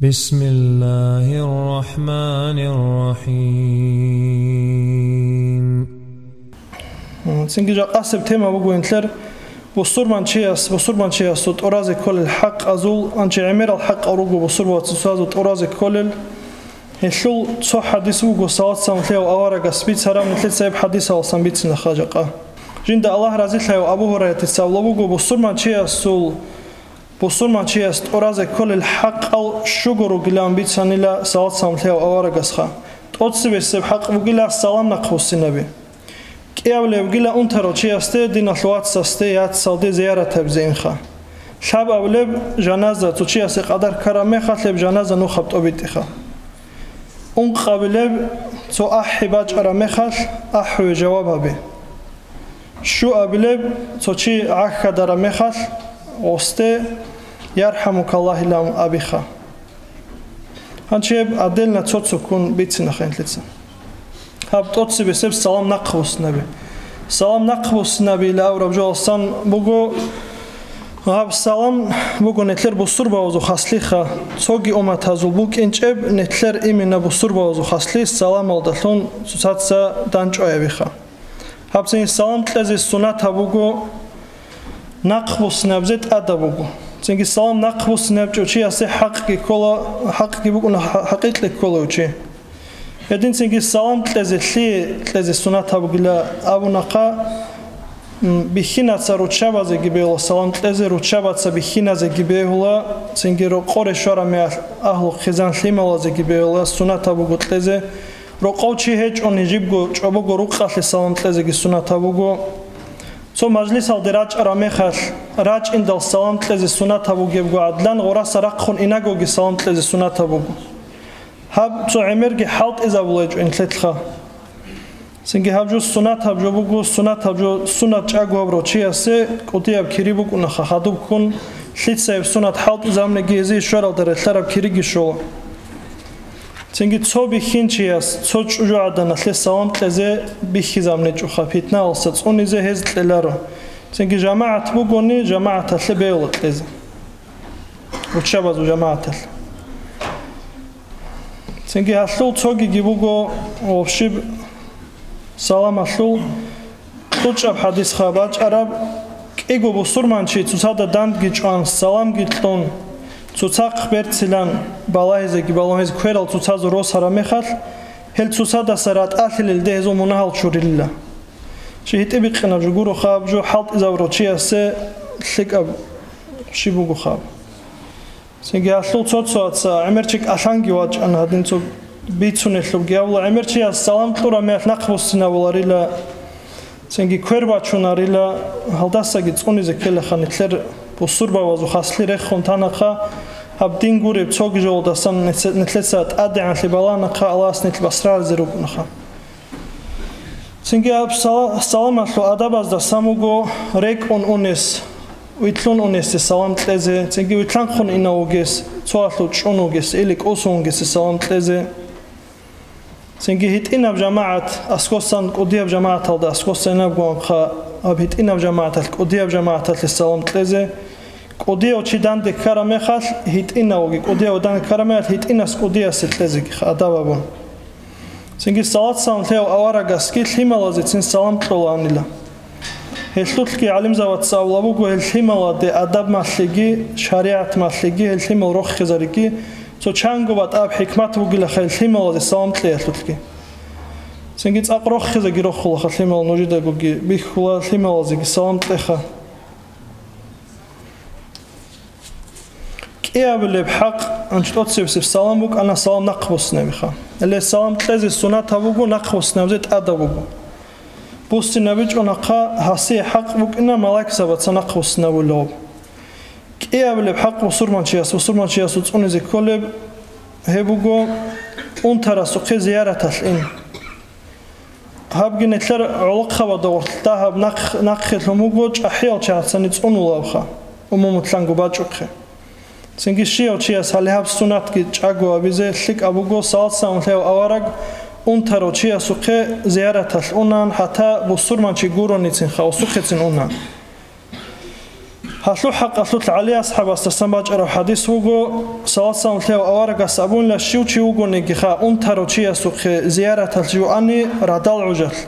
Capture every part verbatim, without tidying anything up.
بسم الله الرحمن الرحيم. Цинги жакъасеб тема буго нилъер бусурманчияс, бусурманчиясул тӀуразе кколел хӀакъазул, анчи гӀемерал хӀакъал руго бусурбабаз цоцазул тӀуразе кколел. Гьелъул цо хӀадис буго, салат-салам лъеяв аварагас бицараб, нилъеца гьеб хӀадисалдасан бицина жакъа. Жинда Аллагь разилъаяв Абу Гьурайратица абулеб буго, бусурманчиясул, бусурманчияс тӀуразе кколел хӀакъал щуго ругилан бицанила салат-салам лъеяв аварагасха. ТӀоцебесеб хӀакъ бугила салам нахъбуссинаби. КӀиабилеб бугила унтарал чиясде, диналъул вацасде, яцалде зияратабизе инха. Лъабабилеб жаназа цо чиясе къадар ккараб мехалъ, гьеб жаназа нухаб тӀобитӀиха. Ункъабилеб цо ахӀи бачӀараб мехалъ, ахӀуе жаваб гьабе. Щуабилеб цо чи гӀахьадараб мехалъ, гъосде «Ярхамукаллагьилан» абиха. Гьанчи гьеб отдельно цо-цоккун бицинаха нилъеца. Гьаб тӀоцебесеб салам нахъбуссинаби. Салам нахъбуссинабила авраб жоялдасан буго, гьаб салам буго нилъер бусурбабазул хаслиха, цоги умматазул букӀинчӀеб нилъер имина бусурбабазул хаслъи саламалдалъун цоцаца данчӀвай абиха. Гьаб цинги салам кьезе сунат гьаб буго, нахъбуссинабизе тӀадаб буго. Цинги салам нахъбуссинабчӀев чиясе хӀакъги ккола, хӀакъги букӀуна, хӀа-, хӀакъикье кколев чи. Гьедин цинги салам кьезе лъие кьезе сунат гьаб бугила абунахъа, м, бихьинаца руччабазеги бегьула салам кьезе, руччабаца бихьиназеги бегьула, цинги рокъоре щвараб мехалъ агьлу хъизан лъималазеги бегьула сунат гьаб буго кьезе. Рокъов чи гьечӀони, жибго чӀобого рукъалъе салам кьезеги сунат гьаб буго. Цо мажлисалде рачӀараб мехалъ, рачӀиндал салам кьезе сунат гьаб бугебго гӀадлан, гъораса рахъун инагоги салам кьезе сунат гьаб буго. Гьаб цо гӀемерги хӀалтӀизабулеб гьечӀо нилъелъха. Цинги гьаб жо сунат гьаб жо буго, сунат гьаб жо, сунат чӀаго гьабурав чиясе кӀудияб кири букӀунаха, хадуб ккун, лъица гьеб сунат хӀалтӀизабунеги гьезие щваралда релълъараб кириги щола. Цинги цо бихьинчияс цо чӀужугӀаданалъе салам кьезе бихьизабунечӀоха, питналъа цӀунизе гьез кьеларо. Цинги жамагӀат бугони, жамагӀаталъе бегьула кьезе, руччабазул жамагӀаталъе. Цинги гьалъул цогиги буго, вообще, саламалъул кьучӀаб хӀадисха бачӀараб: кӀиго бусурманчи цоцазда дандги чӀван, саламги кьун, цоцахъ берцилан балагьизеги балун, гьез кверал цоцазул росараб мехалъ, гьел цоцаздаса ратӀалъилелде гьезул мунагьал чурилила. Чи гьитӀи бикъинаб жо гуроха гьаб жо, хӀалтӀизабурав чиясе лъикӀаб щиб бугоха гьаб. Цинги гьалъул цо-цояца гӀемерчи кӀалъанги вачӀана гьадин цо бицунелъубги абула, гӀемерчияс салам кьураб мехалъ нахъбуссинабуларила, цинги квер бачунарила, гьалдасаги цӀунизе ккелаха нилъер бусурбабазул хаслъи рехун танахъа, гьаб дин гуреб цоги жолдасан нилъе-, нилъеца тӀадегӀанлъи баланахъа, Аллагьас нилъ басраризе рукӀунаха. Цинги гьаб сала-, саламалъул адабазда самуго рекӀун унес, вилълъун унесе салам кьезе, цинги вилълъанхъун инав вугес, цоалъув чӀун вугес или кӀусун вугесе салам кьезе. Цинги гьитӀинаб жамагӀат аскосан кӀудияб жамагӀаталда аскосан инабгоанха, гьаб гьитӀинаб жамагӀаталъ кӀудияб жамагӀаталъе салам кьезе. КӀудияв чи данде ккараб мехалъ гьитӀинавги, кӀудияв данде ккараб мехалъ гьитӀинас кӀудиясе кьезеги адаб абун. Цинги салат-салам лъеяв аварагасги лъималазецин салам кьолаанила. Гьелъулъги гӀалимзабаца абула буго, гьел лъималаде адаб малъиги, шаригӀат малъиги, гьел лъимал рохизариги, цо чанго батӀаб хӀикмат бугилаха гьел лъималазе салам кьеялъулъги. Цинги цӀакъ рохизаги рохулаха лъимал, нужидагоги бихьула лъималазеги салам кьеха. КӀиабилеб хӀакъ, анчи тӀоцебесеб салам букӀана салам нахъбуссинабиха. Гьеле салам кьезе сунат гьаб буго, нахъбуссинабизе тӀадаб буго. БуссинабичӀо нахъа, гьасие хӀакъ букӀина малаикзабаца нахъбуссинабулев. КӀиабилеб хӀакъ бусурманчияс, бусурманчиясул цӀунизе кколеб, гьеб буго унтарасухъе зияраталъ ин. Гьабги нилъер гӀолохъабада гъорлъ дагьаб нахъ-, нахъе лъун буго, чӀахӀиял чагӀацани цӀунулаха, умумулъанго бачӀухъе. Цинги щияв чияс гьале гьаб сунатги чӀаго абизе лъикӀаб буго, салат-салам лъеяв авараг унтарав чиясухъе зияраталъ унан, хӀатта бусурманчи гуроницин хаусухъецин унан. Гьалъул хӀакъалъулъ ГӀали асхӀабасдасан бачӀараб хӀадис вуго, салат-салам лъеяв аварагас абунила, щив чи вугонигиха унтарав чиясухъе зияраталъ жив ани радал гӀужалъ.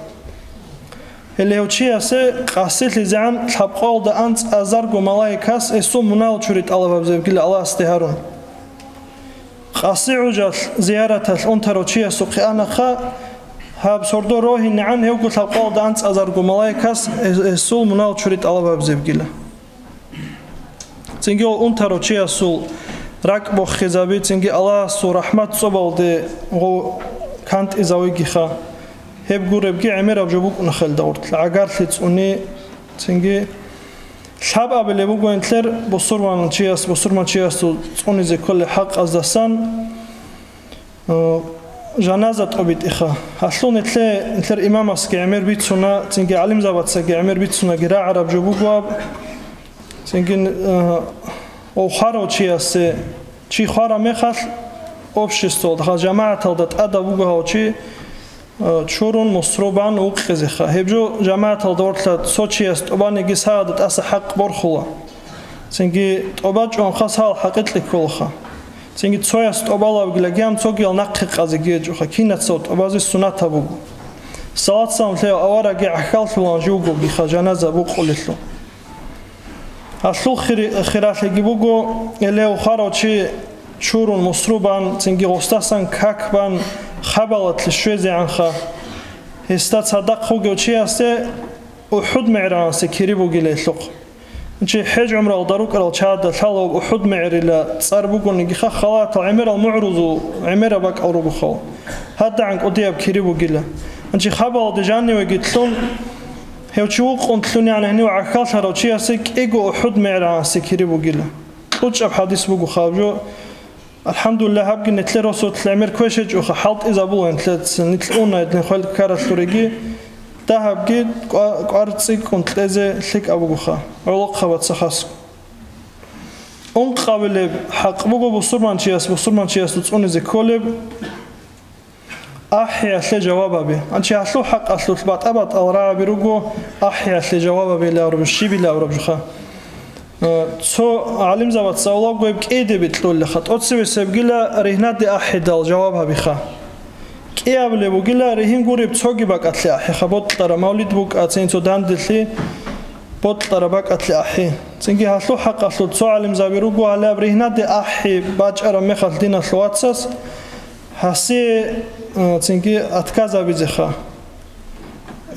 Гьеле гьев чиясе къасилъизегӀан лъабкъоялда анцӀазарго малаикас гьесул мунагьал чури тӀалаб гьабизебгила Аллагьасде гьарун. Къаси гӀужалъ зияраталъ унтарав чиясухъе анаха, гьаб сордо рогьинегӀан гьевго лъабкъоялда анцӀазарго малаикас гьес-, гьесул мунагьал чури тӀалаб гьабизебгила. Цинги гьев унтарав чиясул ракӀ бохизаби, цинги Аллагьасул рахӀмат цӀобалде гъов кантӀизавигиха. Гьеб гуребги гӀемераб жо букӀуна хелда гъорлъ, гӀагарлъи цӀуни, цинги лъабабилеб буго нилъер бусурманчияс, бусурманчиясул цӀунизе кколел хӀакъаздасан, э, жаназа тӀобитӀиха. Гьалъул нилъе-, нилъер имамасги гӀемер бицуна, цинги гӀалимзабацаги гӀемер бицунаги рагӀараб жо буго аб. Цинги, э, хварав чиясе, чи хвараб мехалъ, обществалда, ха, жамагӀаталда тӀадаб буго гьав чи, э, чурун, мусру бан вукъизеха. Гьеб жо жамагӀаталда гъорлъа цо чияс тӀубаниги сагӀада тӀаса хӀакъ борхула. Цинги тӀубачӀунха сагӀал хӀакъикь кколаха. Цинги цояс тӀубалабгилаги гьам цогиял нахъе къазеги гьечӀоха, кинацав тӀубазе сунатаб буго. Салат-салам лъеяв авараги гӀахьаллъулан живгогиха жаназа букъулелъул. Гьалъул хири-, хиралъиги буго, гьеле хварав чи чурун мусру бан, цинги гъосдасан как бан хабалалъе щвезегӀанха. Гьесда цадахъ вугев чиясе УхӀуд мегӀеранасе кири бугила гьелъухъ. Чи хӀеж-гӀумралда рукӀарал чагӀазда лъалеб УхӀуд мегӀерила цӀар бугониги ха халатал гӀемерал мугӀрузул гӀемераб бакӀал руго хал. ГьадагӀан кӀудияб кири бугила. Чи хабалалде жанивеги лъун, гьев чи вукъун лъуни гьанив гӀахьаллъарав чиясе кӀиго УхӀуд мегӀеранасе кири бугила. КьучӀаб хӀадис буго хаб жо. АлхӀамдулиллагь, гьабги нилъер росулъ гӀемер квешечӀоха, хӀалтӀизабула нилъеца, нилъ уна гьедин хвел ккаралъуриги, дагьабги кӀва-, кӀвар цӀикӀкӀун кьезе лъикӀаб бугоха, гӀолохъабаца хас. Ункъабилеб хӀакъ буго бусурманчияс бусурманчиясда цӀунизе кколеб, ахӀиялъе жавабаби. Анчи гьалъул хӀакъалъулъ батӀа-батӀал рагӀаби руго ахӀиялъе жавабаби илан абураб, щиб илан абураб жуха. Э, цо гӀалимзабаца авлабго гьеб кӀиде бикьулеха, тӀоцебесебгила ригьнаде ахӀидал жаваб гьабиха. КӀиабилеб бугила ригьин гуреб цоги бакӀалъе ахӀиха, бокьараб мавлид букӀа, цин цо данделъи бокьараб бакӀалъе ахӀи. Цинги гьалъул хӀакъалъулъ цо гӀалимзаби руго гьалаб ригьнаде ахӀи бачӀараб мехалъ диналъул вацас, гьасие, э, цинги отказ абизеха,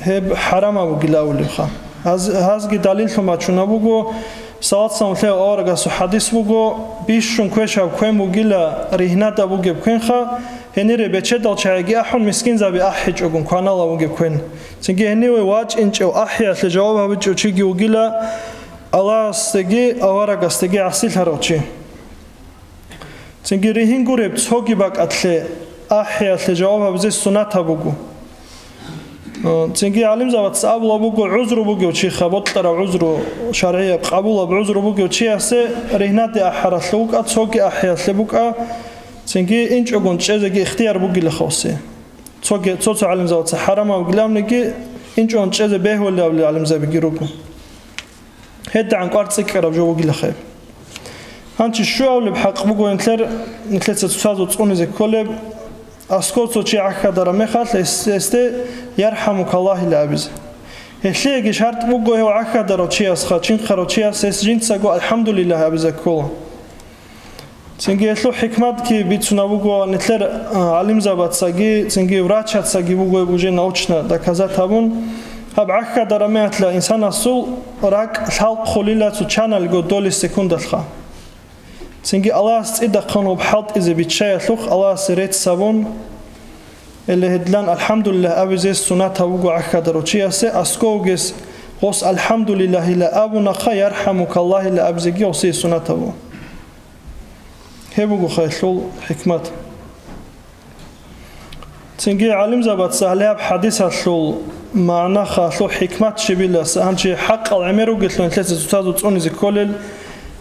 гьеб хӀарамаб бугила абулебха. Гьаз-, гьазги далиллъун бачунаб буго, салат-салам лъеяв аварагасул хӀадис буго, бищун квешаб квен бугила ригьнада бугеб квенха, гьенире бечедал чагӀиги ахӀун, мискинзаби ахӀичӀогун кваналаб бугеб квен. Цинги гьениве вачӀинчӀев ахӀиялъе жаваб гьабичӀев чиги вугила, Аллагьасдеги аварагасдеги гӀасилъарав чи. Цинги ригьин гуреб цоги бакӀалъе ахӀиялъе жаваб гьабизе сунатаб буго. Цинги гӀалимзабаца абулаб буго, гӀузру бугев чиха, бокьараб гӀузру, шаргӀияб къабулаб гӀузру бугев чиясе ригьнаде ахӀаралъе вукӀа, цоги ахӀиялъе букӀа, цинги инчӀогун чӀезеги ихтияр бугила хавсе. Цоги, цо-цо гӀалимзабаца хӀарамаб гилавниги, инчӀогун чӀезе бегьулевли гӀалимзабиги руго. ГьедигӀан кӀвар цӀикӀкӀараб жо вугилахъе. Гьанчи щуабилеб хӀакъ буго нилъер, нилъеца цоцазул цӀунизе кколеб, асков цо чи гӀахьадараб мехалъ гьес-, гьесде «Ярхамукаллагьила» абизе. Гьелъиеги шартӀ буго гьев гӀахьадарав чиясха, чинхъарав чияс гьес жинцаго «АлхӀамдулиллагь» абизе ккола. Цинги гьелъул хӀикматги бицунаб буго нилъер, а, гӀалимзабацаги, цинги врачацаги буго гьеб уже научно доказать гьабун. Гьаб гӀахьадараб мехалъ инсанасул ракӀ лъалхъулила цо чаналго доли секундалъха. Цинги Аллагьас цӀидахъан гьеб хӀалтӀизе биччаялъухъ Аллагьасе рецц гьабун, гьеле гьедилан «АлхӀамдулиллагь» абизе сунатаб буго гӀахьадарав чиясе, асков вугес гъос «АлхӀамдулиллагьила» абунахъа, «ЯрхӀамукаллагьила» абизеги гъосие сунатаб буго. Гьеб буго хайлъул хӀикмат. Цинги гӀалимзабаца гьалаб хӀадисалъул магӀна, халъул хӀикмат щибила, гьанчи хӀакъал гӀемер ругелъул нилъеца цоцазул цӀунизе кколел,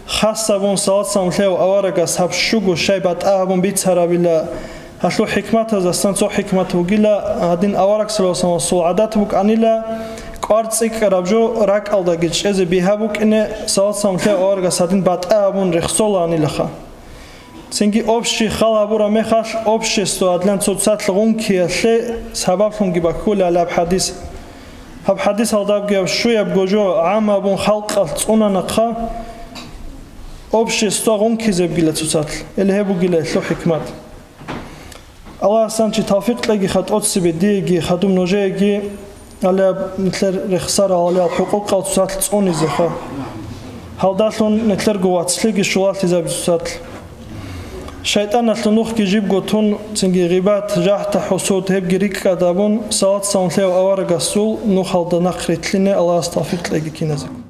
хас гьабун салат-салам лъев аварагас гьаб щуго щай батӀа гьабун бицарабила, гьалъул хӀикматаздасан цо хӀикмат бугила, гьадин авараг саллаллагьу гӀалайгьи вассаламасул гӀадат букӀанила, КӀвар цӀикӀкӀараб жо ракӀалдаги чӀезе бигьа букӀине, салат-салам лъеяв аварагас гьадин батӀа абун рехсолаанилаха. Цинги общий хал гьабураб мехалъ, общество гьадлъан цоцалъ гъункиялъе сабаблъунги баккулеб гьаб хӀадис. Гьаб хӀадисалда абги гьаб щуябго жо гӀам абун халкъалъ цӀунанахъа, общество гъункизебгила цоцалъ, или гьеб бугила гьелъул хӀикмат. Аллагьас гьанже тавфикъ кьеги хатӀоцебе диеги, хадуб нужееги, аляб нилъер рехсарал гьалал хӀукъукъал цоцалъ цӀунизеха. Гьалдалъун нилъерго вацлъиги щулалъизаби цоцалъ. ШайтӀаналъул нухги жибго тун, цинги гъибат, жахӀда-хӀусуд гьебги рикӀкӀад абун, салат-салам лъеяв аварагасул нухалда нахъ рилълъине Аллагьас тавфикъ кьеги киназего.